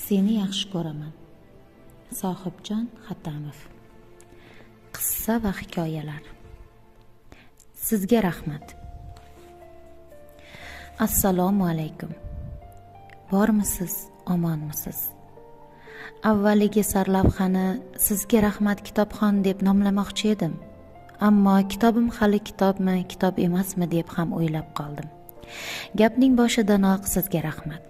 Seni yaxshi ko'raman. Sohibjon Xatamov. Qissa va hikoyalar. Sizga rahmat. Assalomu alaykum. Bormisiz, omonmisiz? Avvaliga sarlavhani Sizga rahmat kitobxon deb nomlamoqchi edim. Ammo kitobim hali kitobmi, kitob emasmi deb ham o'ylab qoldim. Gapning boshidanoq sizga rahmat.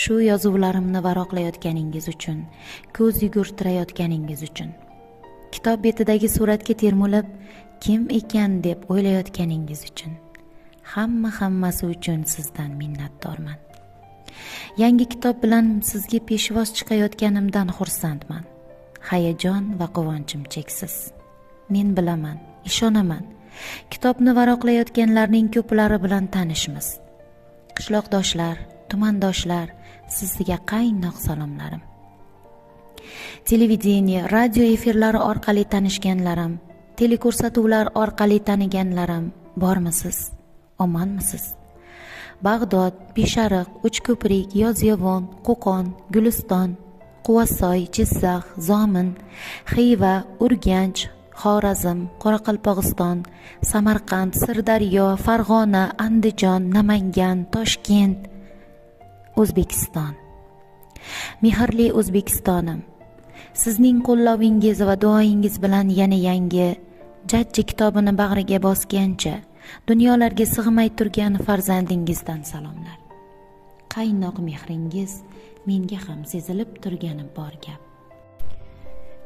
Shu yozuvlarimni varoqlayotganingiz uchun, ko'z yugurtirayotganingiz uchun, kitob betidagi suratga termulib kim ekan deb o'ylayotganingiz uchun, hammasi uchun sizdan minnatdorman. Yangi kitob bilan sizga peshvoz chiqayotganimdan xursandman. Hayajon va quvonchim cheksiz. Men bilaman, ishonaman. Kitobni varoqlayotganlarning ko'plari bilan tanishmiz. Qishloqdoshlar, tumandoshlar, sizga qaynoq salomlarim. Televideniye, radio efirlari orqali tanishganlarim, teleko'rsatuvlar orqali taniganlarim, bormisiz? Omonmisiz? Bag'dod, Beshariq, Uchko'prik, Yozyovon, Qo'qon, Guliston, Quvasoy, Jizzax, Zomin, Xiva, Urganch, Xorazm, Qoraqalpog'iston, Samarqand, Sirdaryo, Farg'ona, Andijon, Namangan, Toshkent, O'zbekiston. Mehrli O'zbekistonim, sizning qo'llovingiz va duoyingiz bilan yana yangi Jajji kitobini bag'riga bosgancha dunyolarga sig'may turgan farzandingizdan salomlar. Qaynoq mehringiz menga ham sezilib turgani bor gap.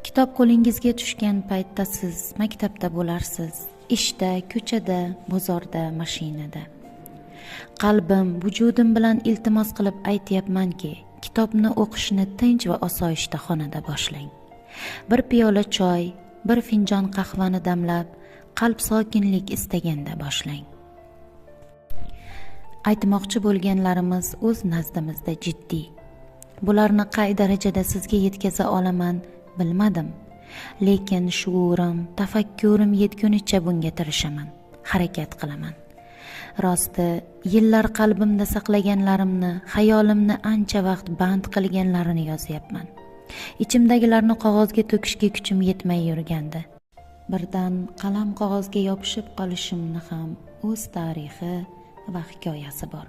Kitob qo'lingizga tushgan paytda siz maktabda bo'larsiz, ishda, ko'chada, bozorda, mashinada. Qalbim, vujudim bilan iltimos qilib aytyapmanki, kitobni o'qishni tinch va osoyishta xonada boshlang. Bir piyola choy, bir finjon qahvani damlab, qalb sokinlik istaganda boshlang. Aytmoqchi bo'lganlarimiz o'z nazdimizda jiddiy. Bularni qay darajada sizga yetkaza olaman bilmadim. Lekin shuurim, tafakkurim yetgunicha bunga tirishaman, harakat qilaman. Rosti, yillar qalbimda saqlaganlarimni, xayolimni ancha vaqt band qilganlarini yozyapman. Ichimdagilarni qog'ozga to'kishga kuchim yetmay yurgandi. Birdan qalam qog'ozga yopishib qolishimni ham o'z tarixi va hikoyasi bor.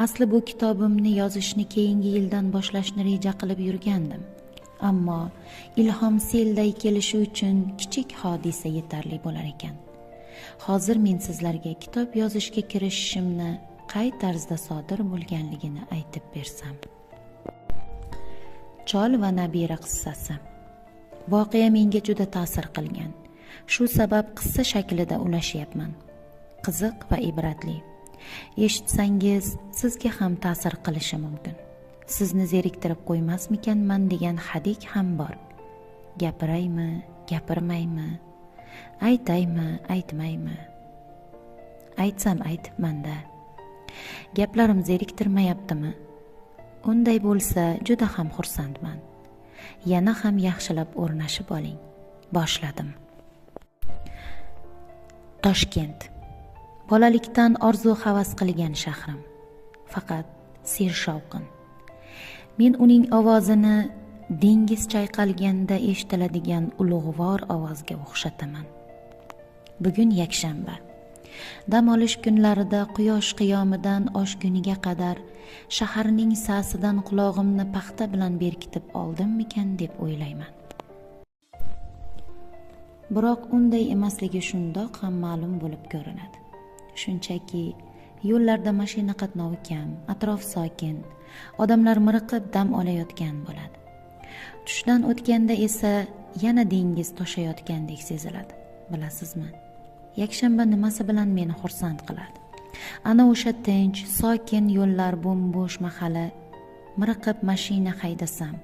Asli bu kitobimni yozishni keyingi yildan boshlashni reja qilib yurgandim. Ammo ilhom selday kelishi uchun kichik hodisa yetarli bo'lar ekan. Hozir men sizlarga kitob yozishga kirishishimni qay tarzda sodir bo'lganligini aytib bersam. Chol va nabira qissasi. Voqea menga juda ta'sir qilgan. Shu sabab qissa shaklida ulashyapman. Qiziq va ibratli. Eshitsangiz, sizga ham ta'sir qilishi mumkin. Sizni zeriktirib qo'ymasmikanman degan hadik ham bor. Gapiraymi, gapirmaymi? Aytaymi, aytmaymi? Aytsam aytibman-da. Gaplarim zeriktirmayaptimi? Unday bo'lsa, juda ham xursandman. Yana ham yaxshilab o'rnashib oling. Boshladim. Toshkent. Bolalikdan orzu havas qilgan shahrim. Faqat sershovqin. Men uning ovozini dengiz chayqalganda eshitiladigan ulug'vor ovozga o'xshataman. Bugun yakshanba. Dam olish kunlarida quyosh qiyomidan oshguniga qadar shaharning sasidan qulog'imni paxta bilan berkitib oldimmikan deb o'ylayman. Biroq unday emasligi shundoq ham ma'lum bo'lib ko'rinadi. Shunchaki yo'llarda mashina qatnovi kam, atrof sokin, odamlar miriqib dam olayotgan bo'ladi. Tushdan o'tganda esa yana dengiz toshayotgandek seziladi. Bilasizmi? Yakshanba nimasi bilan meni xursand qiladi? Ana o'sha tinch, sokin yo'llar, bo'm-bo'sh mahalla, miriqib mashina haydasam,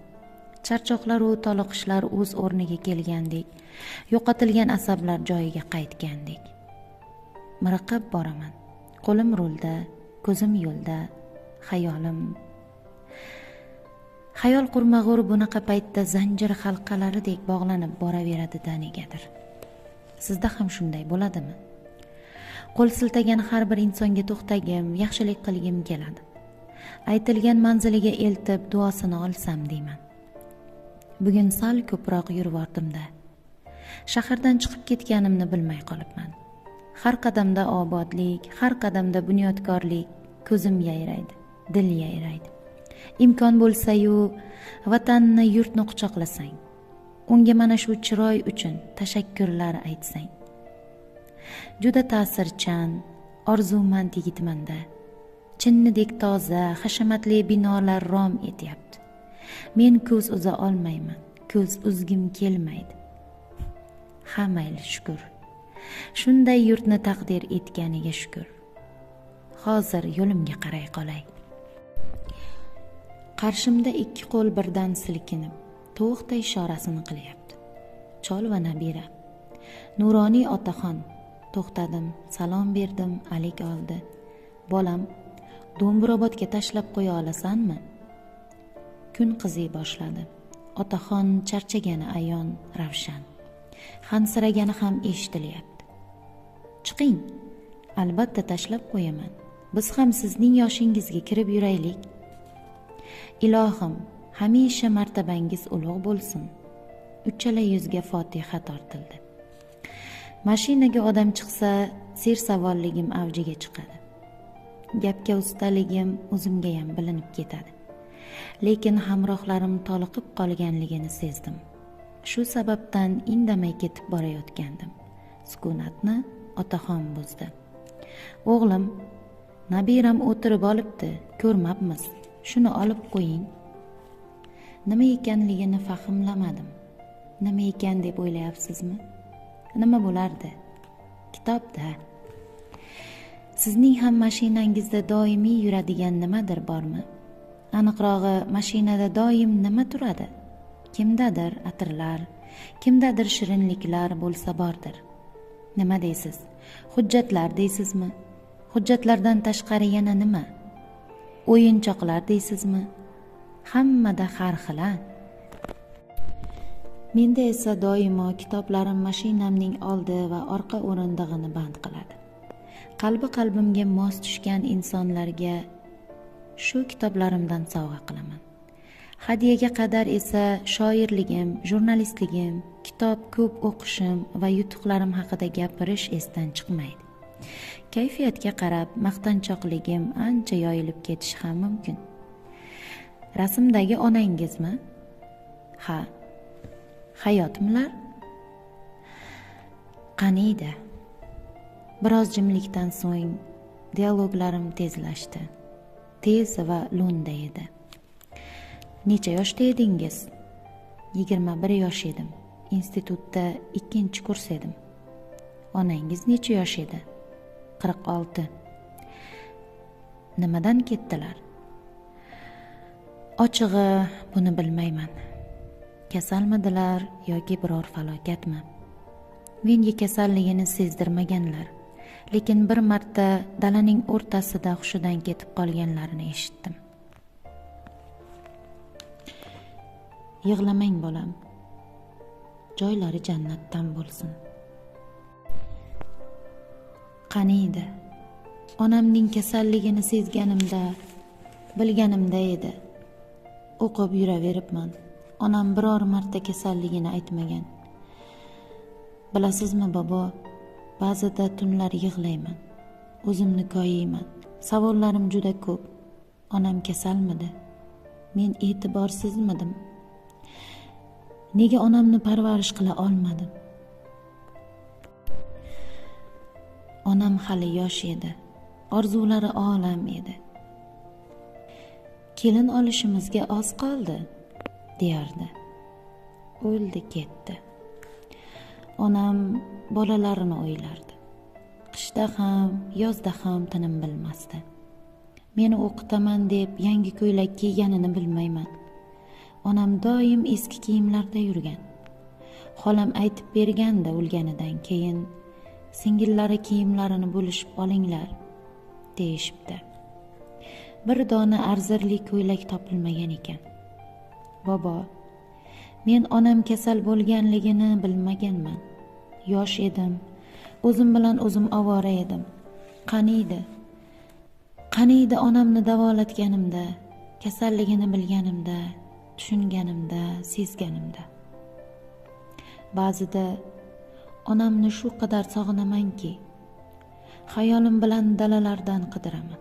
charchoqlar u toliqishlar o'z o'rniga kelgandek, yo'qotilgan asablar joyiga qaytgandek. Miriqib boraman. Qo'lim rulda, ko'zim yo'lda, xayolim. Xayol qurmag'ur bunaqa paytda zanjir halqalaridek bog'lanib boraveradi-da negadir. Sizda ham shunday bo'ladimi? Qo'l siltagan har bir insonga to'xtagim, yaxshilik qilgim keladi. Aytilgan manziliga eltib duosini olsam deyman. Bugun sal ko'proq yurvordim-da. Shahardan chiqib ketganimni bilmay qolibman. Har qadamda obodlik, har qadamda bunyodkorlik, ko'zim yayraydi, dil yayraydi. Imkon bo'lsa-yu vatanni, yurtni quchoqlasang, unga mana shu chiroy uchun tashakkurlar aytsang. Juda ta'sirchan, orzumand yigitmanda. Chinnidek toza, hashamatli binolar rom etyapti. Men ko'z uza olmayman, ko'z uzgim kelmaydi. Ha, mayli, shukr. Shunday yurtni taqdir etganiga shukr. Hozir yo'limga qaray qolay. Qarshimda ikki qo'l birdan silkinib, to'xta ishorasini qilyapti. Chol va nabira. Nuroniy otaxon. To'xtadim, salom berdim, alik oldi. Bolam, Do'mbrobodga tashlab qo'ya olasanmi? Kun qiziy boshladi. Otaxon charchagani ayon, ravshan. Hansiragani ham eshitilyapti. Chiqing, albatta tashlab qo'yaman. Biz ham sizning yoshingizga kirib yuraylik. Ilohim, hamisha martabangiz ulug' bo'lsin. Uchala yuzga fotiha tortildi. Mashinaga odam chiqsa, sersavolligim avjiga chiqadi. Gapga ustaligim o'zimga ham bilinib ketadi. Lekin hamrohlarim toliqib qolganligini sezdim. Shu sababdan indamay ketib borayotgandim. Sukunatni otaxon buzdi. O'g'lim, nabiram o'tirib olibdi, ko'rmabmiz. Shuni olib qo'ying. Nima ekanligini fahmlamadim. Nima ekan deb o'ylayapsizmi? Nima bo'lardi? Kitobda. Sizning ham mashinangizda doimiy yuradigan nimadir bormi? Aniqrog'i, mashinada doim nima turadi? Kimdadir atirlar, kimdadir shirinliklar bo'lsa bordir. Nima deysiz? Hujjatlar deysizmi? Hujjatlardan tashqari yana nima? O'yinchoqlar deysizmi? Hammada har xil. Menda esa doimo kitoblarim mashinamning oldi va orqa o'rindig'ini band qiladi. Qalbi qalbimga mos tushgan insonlarga shu kitoblarimdan sovg'a qilaman. Hadiyaga qadar esa shoirligim, jurnalistligim, kitob ko'p o'qishim va yutuqlarim haqida gapirish esdan chiqmaydi. Kayfiyatga qarab maqtanchoqligim ancha yoyilib ketishi ham mumkin. Rasmdagi onangizmi? Ha. Hayotmilar? Qaniydi? Biroz jimlikdan so'ng dialoglarim tezlashdi. Tez va lo'nda edi. Necha yoshda edingiz? 21 yosh edim. Institutda 2-kurs edim. Onangiz necha yosh edi? 46. Nimadan ketdilar? Ochig'i buni bilmayman. Kasalmidilar yoki biror falokatmi? Menga kasalligini sezdirmaganlar. Lekin bir marta dalaning o'rtasida hushidan ketib qolganlarini eshitdim. Yig'lamang bolam. Joylari jannatdan bo'lsin. Qaniydi? Onamning kasalligini sezganimda, bilganimda edi. O'qib yuraveribman. Onam biror marta kasalligini aytmagan. Bilasizmi bobo, ba'zida tunlar yig'layman. O'zimni koyiyman. Savollarim juda ko'p. Onam kasalmidi? Men e'tiborsizmidim? Nega onamni parvarish qila olmadim? Onam hali yosh edi. Orzulari olam edi. Kelin olishimizga oz qoldi, deyardi. O'ldi ketdi. Onam bolalarini o'ylardi. Qishda ham, yozda ham tinim bilmasdi. Meni o'qitaman deb yangi ko'ylak kiyganini bilmayman. Onam doim eski kiyimlarda yurgan. Xolam aytib berganda o'lganidan keyin singillari kiyimlarini bo'lishib olinglar deyishibdi. Bir dona arzirli ko'ylak topilmagan ekan. Bobo, men onam kasal bo'lganligini bilmaganman. Yosh edim. O'zim bilan o'zim ovora edim. Qaniydi? Qaniydi onamni davolatganimda, kasalligini bilganimda, tushunganimda, sezganimda. Ba'zida onamni shu qadar sog'inamanki, xayolim bilan dalalardan qidiraman.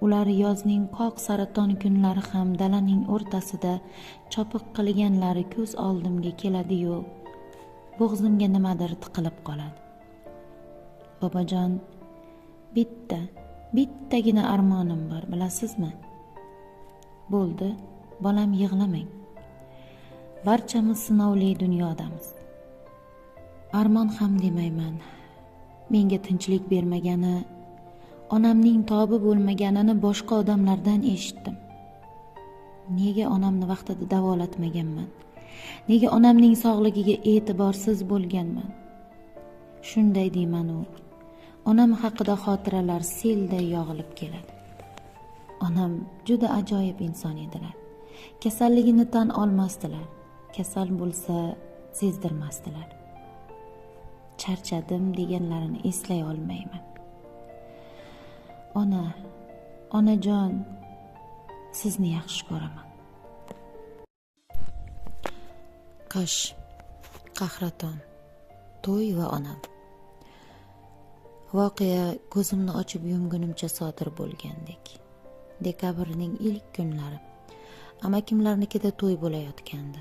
Ular yozning qoq saraton kunlari ham dalaning o'rtasida chopiq qilganlari ko'z oldimga keladi-yu, bo'g'zimga nimadir tiqilib qoladi. Bobojon, bittagina armonim bor, bilasizmi? Bo'ldi, bolam, yig'lamang. Barchamiz sinovli dunyodamiz. Armon ham demayman. Menga tinchlik bermagani, onamning tobi bo'lmaganini boshqa odamlardan eshitdim. Nega onamni vaqtida davolatmaganman? Nega onamning sog'ligiga e'tiborsiz bo'lganman? Shunday deyman u. Onam haqida xotiralar selday yog'ilib keladi. Onam juda ajoyib inson edilar. Kasalligini tan olmasdilar. Kasal bo'lsa sezdirmasdilar. Charchadim deganlarini eslay olmayman. Ona, onajon, sizni yaxshi ko'raman. Qish, qahraton, to'y va onam. Voqea ko'zimni ochib yumgunimcha sodir bo'lgandek. Dekabrning ilk kunlari. Amakimlarnikida to'y bo'layotgandi.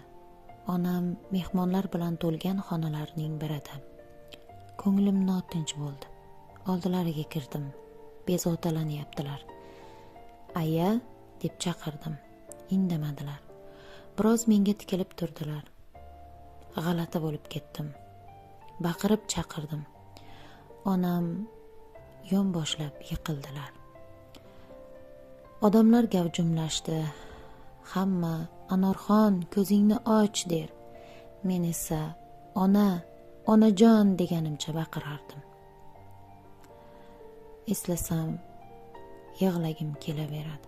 Onam mehmonlar bilan to'lgan xonalarning birida. Ko'nglim notinch bo'ldi. Oldilariga kirdim. Bezovtalanyaptilar. Aya, deb chaqirdim. Indamadilar. Biroz menga tikilib turdilar. G'alati bo'lib ketdim. Baqirib chaqirdim. Onam yonboshlab yiqildilar. Odamlar gavjumlashdi. Hamma Anorxon, ko'zingni och der. Men esa ona, onajon deganimcha baqirardim. Eslasam yig'lagim kelaveradi.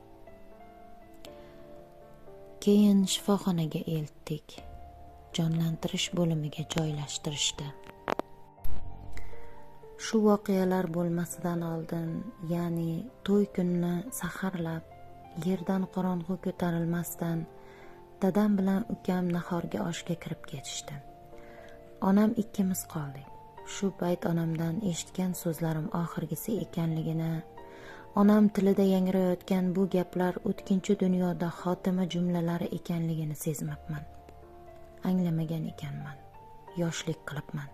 Keyin shifoxonaga eltdik. Jonlantirish bo'limiga joylashtirishdi. Shu voqealar bo'lmasidan oldin, ya'ni to'y kunini saharlab, yerdan qorong'u ko'tarilmasdan dadam bilan ukam nahorga oshga kirib ketishdi. Onam ikkimiz qoldik. Shu payt onamdan eshitgan so'zlarim oxirgisi ekanligini, onam tilida yangrayotgan bu gaplar o'tkinchi dunyoda xotima jumlalari ekanligini sezmabman. Anglamagan ekanman. Yoshlik qilibman.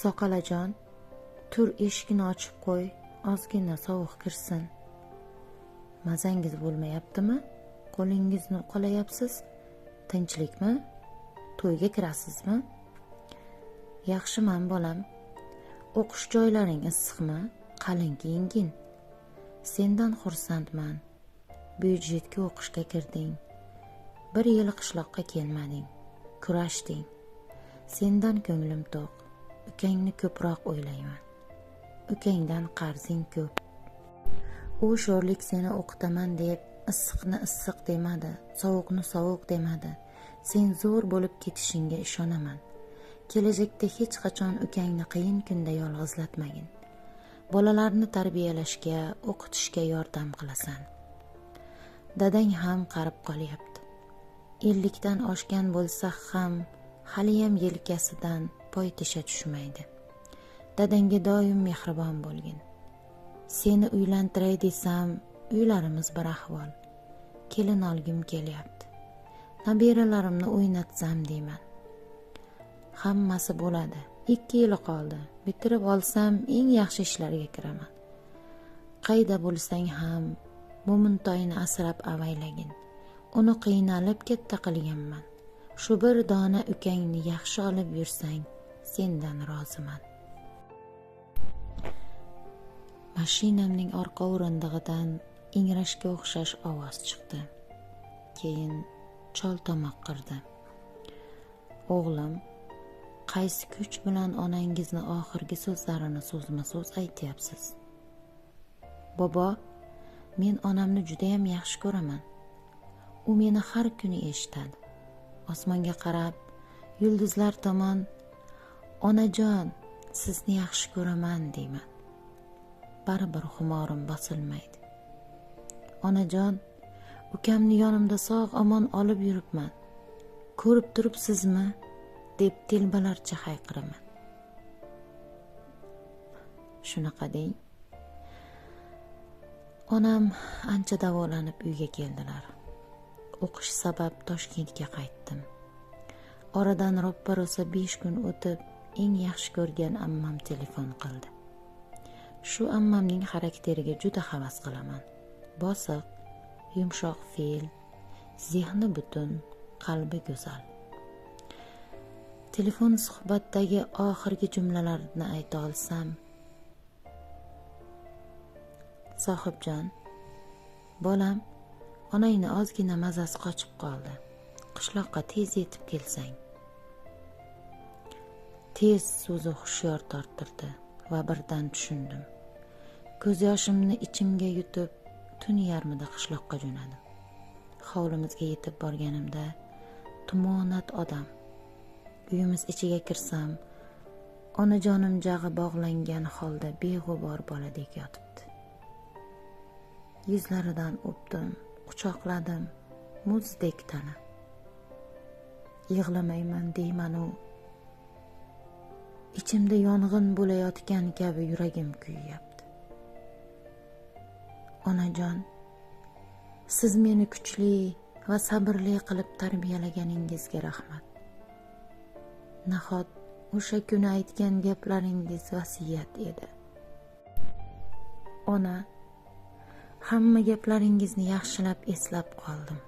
Soqalajon, tur eshikni ochib qo'y, ozgina sovuq kirsin. Mazangiz bo'lmayaptimi? Qo'lingizni uqalayapsiz? Tinchlikmi? To'yga kirasizmi? Yaxshiman, bolam. O'qish joylaring issiqmi? Qalin kiyingin. Sendan xursandman. Byudjetga o'qishga kirding. Bir yil qishloqqa kelmading. Kurashding. Sendan ko'nglim to'q. Ukangni ko'proq o'ylayman. Ukangdan qarzing ko'p. U sho'rlik seni o'qitaman deb issiqni issiq demadi, sovuqni sovuq demadi. Sen zo'r bo'lib ketishingga ishonaman. Kelajakda hech qachon ukangni qiyin kunda yolg'izlatmagin. Bolalarni tarbiyalashga, o'qitishga yordam qilasan. Dadang ham qarib qolyapti. 50 dan oshgan bo'lsa ham haliyam yelkasidan poy tesha tushmaydi. Dadangga doim mehribon bo'lgin. Seni uylantiray desam, uylarimiz bir ahvol. Kelin olgim kelyapti. Nabiralarimni o'ynatsam deyman. Hammasi bo'ladi. 2 yil qoldi. Bitirib olsam eng yaxshi ishlarga kiraman. Qayda bo'lsang ham Mo'mintoyni asrab avaylagin. Uni qiynalib katta qilganman. Shu bir dona ukangni yaxshi olib yursang, sendan roziman. Mashinamning orqa o'rindig'idan ingrashga o'xshash ovoz chiqdi. Keyin chol tomoq qirdi. O'g'lim, qaysi kuch bilan onangizni oxirgi so'zlarini so'zma-so'z aytyapsiz? Bobo, men onamni juda ham yaxshi ko'raman. U meni har kuni eshitadi. Osmonga qarab, yulduzlar tomon, onajon, sizni yaxshi ko'raman deyman. Baribir xumorim bosilmaydi. Onajon, ukamni yonimda sog' omon olib yuribman. Ko'rib turibsizmi? Deb telbalarcha hayqiraman. Shunaqa deng. Onam ancha davolanib uyga keldilar. O'qish sabab Toshkentga qaytdim. Oradan roppa-rosa 5 kun o'tib, eng yaxshi ko'rgan ammam telefon qildi. Shu ammamning xarakteriga juda havas qilaman. Bosiq, yumshoq fe'l, zehni butun, qalbi go'zal. Telefon suhbatdagi oxirgi jumlalarni ayta olsam, Sohibjon, bolam, onangni ozgina mazasi qochib qoldi. Qishloqqa tez yetib kelsang. Tez so'zi hushyor torttirdi va birdan tushundim. Ko'z yoshimni ichimga yutib, tun yarmida qishloqqa jo'nadim. Hovlimizga yetib borganimda tumonat odam. Uyimiz ichiga kirsam, onajonim jag'i bog'langan holda beg'ubor boladek yotibdi. Yuzlaridan o'pdim, quchoqladim, muzdek tana. Yig'lamayman deyman-u, ichimda yong'in bo'layotgan kabi yuragim kuyyapti. Onajon, siz meni kuchli va sabrli qilib tarbiyalanganingizga rahmat. Nahot o'sha kuni aytgan gaplaringiz vasiyat edi. Ona, hamma gaplaringizni yaxshilab eslab qoldim.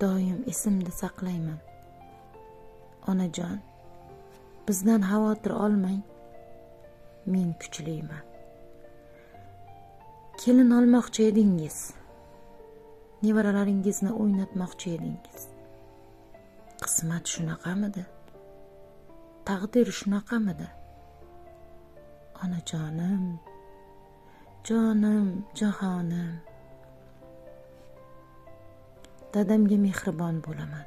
Doim esimda saqlayman. Onajon, bizdan xavotir olmang. Men kuchliman. Kelin olmoqchi edingiz. Nevaralaringizni o'ynatmoqchi edingiz. Qismat shunaqamidi? Taqdir shunaqamidi? Onajonim, jonim, jahonim. Dadamga mehribon bo'laman.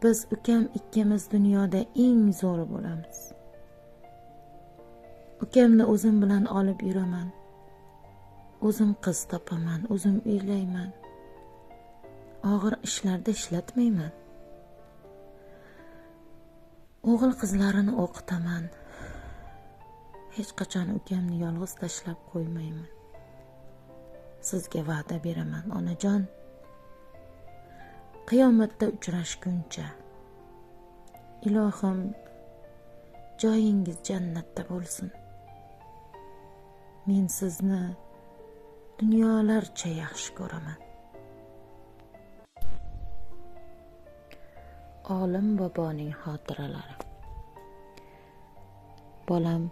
Biz ukam ikkimiz dunyoda eng zo'ri bo'lamiz. Ukamni o'zim bilan olib yuraman. O'zim qiz topaman, o'zim uylayman. Og'ir ishlarda ishlatmayman. O'g'il qizlarini o'qitaman. Hech qachon ukamni yolg'iz tashlab qo'ymayman. Sizga va'da beraman, onajon. Qiyomatda uchrashguncha. Ilohim, joyingiz jannatda bo'lsin. Men sizni dunyolarcha yaxshi ko'raman. Olim boboning xotiralari. Bolam,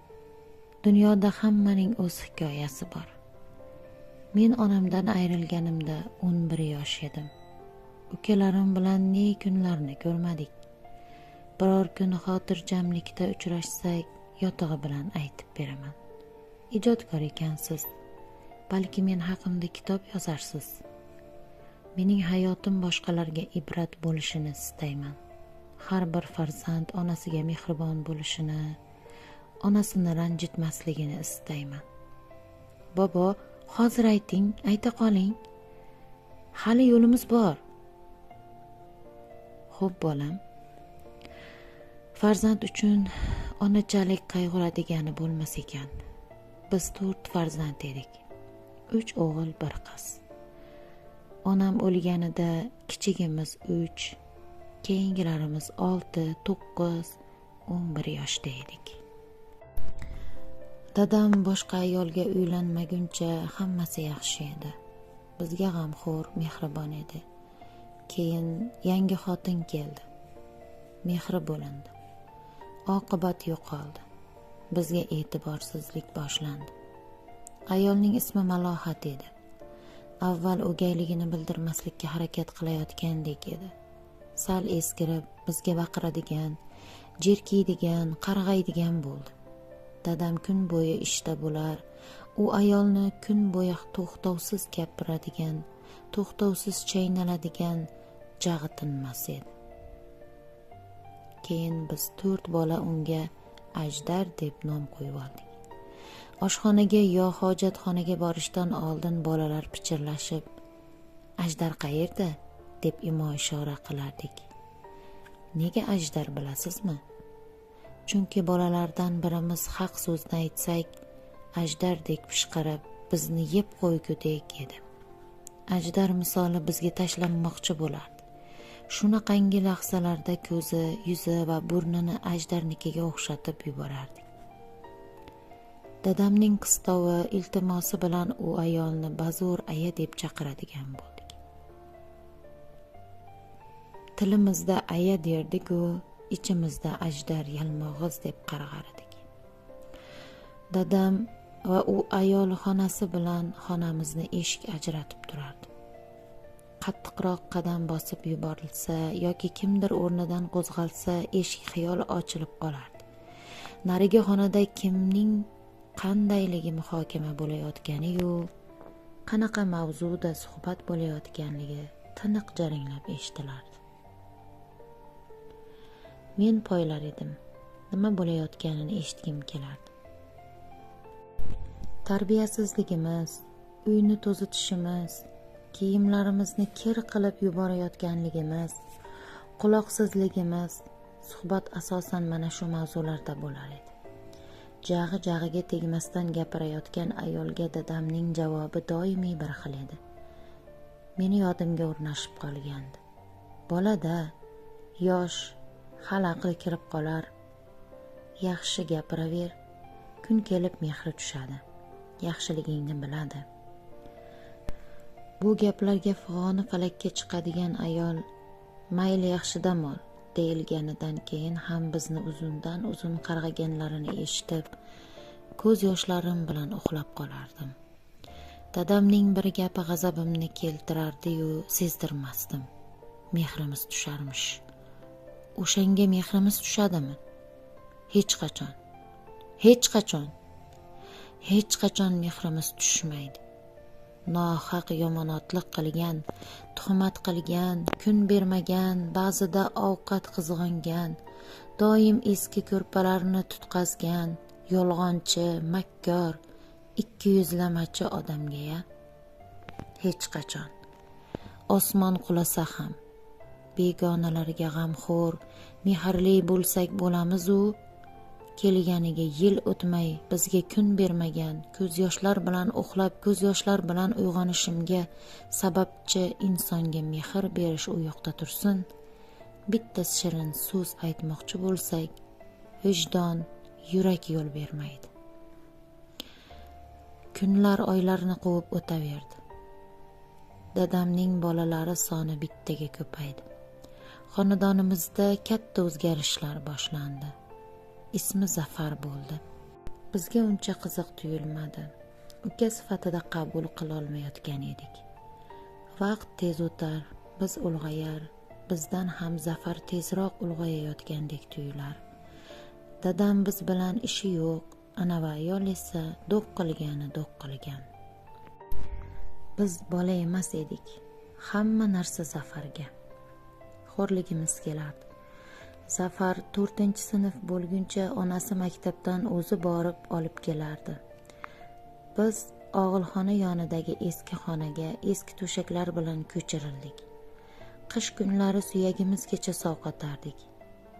dunyoda hammaning o'z hikoyasi bor. Men onamdan ayrilganimda 11 yosh edim. Ukalarim bilan ne kunlarni ko'rmadik. Biror kun xotirjamlikda uchrashsak, yotig'i bilan aytib beraman. Ijodkor ekansiz. Balki men haqimda kitob yozarsiz. Mening hayotim boshqalarga ibrat bo'lishini istayman. Har bir farzand onasiga mehribon bo'lishini, onasini ranjitmasligini istayman. Bobo, hozir ayting, ayta qoling. Hali yo'limiz bor. Xo'p, bolam. Farzand uchun onachalik qayg'uradigani bo'lmas ekan. Biz 4 farzand edik. 3 o'g'il, 1 qiz. Onam o'lganida kichigimiz 3, keyingilarimiz 6, 9, 11 yoshda edik. Dadam boshqa ayolga uylanmaguncha hammasi yaxshi edi. Bizga g'amxo'r, mehribon edi. Keyin yangi xotin keldi. Mehri bo'lindi. Oqibat yo'qoldi. Bizga e'tiborsizlik boshlandi. Ayolning ismi Malohat edi. Avval o'gayligini bildirmaslikka harakat qilayotgandek edi. Sal eskirib, bizga baqiradigan, jerkiydigan, qarg'aydigan bo'ldi. Dadam kun bo'yi ishda bo'lar, u ayolni kun bo'yi to'xtovsiz gapiradigan, to'xtovsiz chaynaladigan jag'i tinmas edi. Keyin biz 4 bola unga Ajdar deb nom qo'yib oldik. Oshxonaga yo hojatxonaga borishdan oldin bolalar pichirlashib, "Ajdar qayerda?" deb imo ishora qilardik. Nega ajdar bilasizmi? Chunki bolalardan birimiz haq so'zni aytsak, ajdardek pishqirib, bizni yeb qo'ygudek edi. Ajdar misoli bizga tashlanmoqchi bo'lardi. Shunaqangi lahzalarda ko'zi, yuzi va burnini ajdarnikiga o'xshatib yuborardik. Dadamning qistovi, iltimosi bilan u ayolni bazo'r aya deb chaqiradigan bo'ldik. Tilimizda aya derdik-u, ichimizda ajdar yalmog'iz deb qarg'ardik. Dadam va u ayol xonasi bilan xonamizni eshik ajratib turardi. Qattiqroq qadam bosib yuborilsa yoki kimdir o'rnidan qo'zg'alsa, eshik xiyol ochilib qolardi. Narigi xonada kimning qandayligi muhokama bo'layotgani-yu, qanaqa mavzuda suhbat bo'layotganligi tiniq jaranglab eshitilardi. Men poylar edim. Nima bo'layotganini eshitgim kelardi. Tarbiyasizligimiz, uyni to'zitishimiz, kiyimlarimizni kir qilib yuborayotganligimiz, quloqsizligimiz, suhbat asosan mana shu mavzularda bo'lar edi. Jag'i-jag'iga tegmasdan gapirayotgan ayolga dadamning javobi doimiy bir xil edi. Meni yodimga o'rnashib qolgandi. Bolada yosh, hali aqli kirib qolar. Yaxshi gapiraver, kun kelib mehri tushadi. Yaxshiligingni biladi. Bu gaplarga fig'oni falakka chiqadigan ayol mayli yaxshi dam ol deyilganidan keyin ham bizni uzundan uzun qarg'aganlarini eshitib, ko'z yoshlarim bilan uxlab qolardim. Dadamning bir gapi g'azabimni keltirardi-yu, sezdirmasdim. Mehrimiz tusharmish. O'shanga mehrimiz tushadimi? Hech qachon. Hech qachon. Hech qachon mehrimiz tushmaydi. Nohaq yomonotlik qilgan, tuhmat qilgan, kun bermagan, ba'zida ovqat qizg'ongan, doim eski ko'rpalarni tutqazgan, yolg'onchi, makkor, ikki yuzlamachi odamga-ya? Hech qachon. Osmon qulasa ham begonalarga g'amxo'r, mehrli bo'lsak bo'lamiz-u, kelganiga yil o'tmay bizga kun bermagan, ko'z yoshlar bilan uxlab, ko'z yoshlar bilan uyg'onishimga sababchi insonga mehr berish u yoqda tursin, bitta shirin so'z aytmoqchi bo'lsak, vijdon, yurak yo'l bermaydi. Kunlar oylarni quvib o'taverdi. Dadamning bolalari soni bittaga ko'paydi. Xonadonimizda katta o'zgarishlar boshlandi. Ismi Zafar bo'ldi. Bizga uncha qiziq tuyulmadi. Uka sifatida qabul qila olmayotgan edik. Vaqt tez o'tar, biz ulg'ayar, bizdan ham Zafar tezroq ulg'ayayotgandek tuyular. Dadam biz bilan ishi yo'q, ana va ayol esa do'q qilgani do'q qilgan. Biz bola emas edik. Hamma narsa Zafarga. Xo'rligimiz kelardi. Zafar 4-sinf bo'lguncha onasi maktabdan o'zi borib olib kelardi. Biz og'ilxona yonidagi eski xonaga eski to'shaklar bilan ko'chirildik. Qish kunlari suyagimizgacha sovqotardik.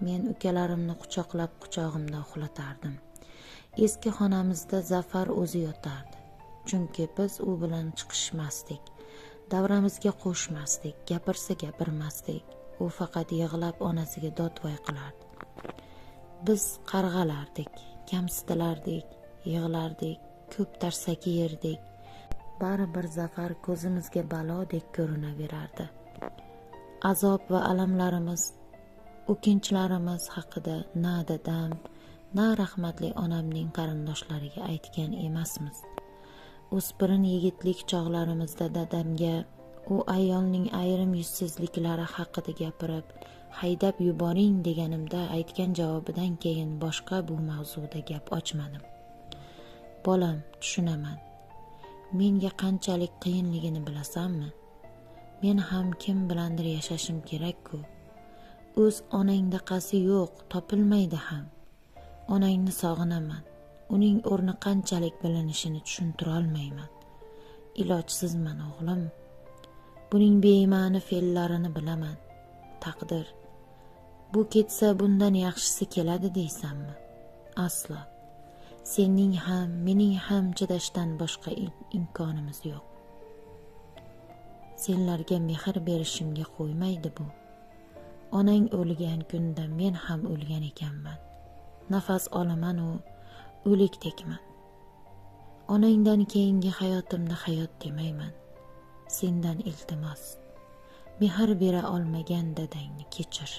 Men ukalarimni quchoqlab quchog'imda uxlatardim. Eski xonamizda Zafar o'zi yotardi. Chunki biz u bilan chiqishmasdik, davramizga qo'shmasdik, gapirsa gapirmasdik. U faqat yig'lab onasiga dodvoy qilardi. Biz qarg'alardik, kamsitilardik, yig'lardik, ko'p tarsaki yerdik. Baribir Zafar ko'zimizga balodek ko'rinaverardi. Azob va alamlarimiz, o'kinchlarimiz haqida na dadam, na rahmatli onamning qarindoshlariga aytgan emasmiz. O'spirin yigitlik chog'larimizda dadamga u ayolning ayrim yuzsizliklari haqida gapirib, haydab yuboring deganimda aytgan javobidan keyin boshqa bu mavzuda gap ochmadim. Bolam, tushunaman. Menga qanchalik qiyinligini bilasanmi? Men ham kim bilandir yashashim kerak-ku. O'z onangdaqasi yo'q, topilmaydi ham. Onangni sog'inaman. Uning o'rni qanchalik bilinishini tushuntirolmayman. Ilojsizman o'g'lim. Buning bema'ni fe'llarini bilaman. Taqdir. Bu ketsa bundan yaxshisi keladi deysanmi? Aslo. Sening ham, mening ham chidashdan boshqa imkonimiz yo'q. Senlarga mehr berishimga qo'ymaydi bu. Onang o'lgan kunda men ham o'lgan ekanman. Nafas olaman u o'likdekman. Onangdan keyingi hayotimni hayot demayman. Sendan iltimos. Mehr bera olmagan dadangni kechir.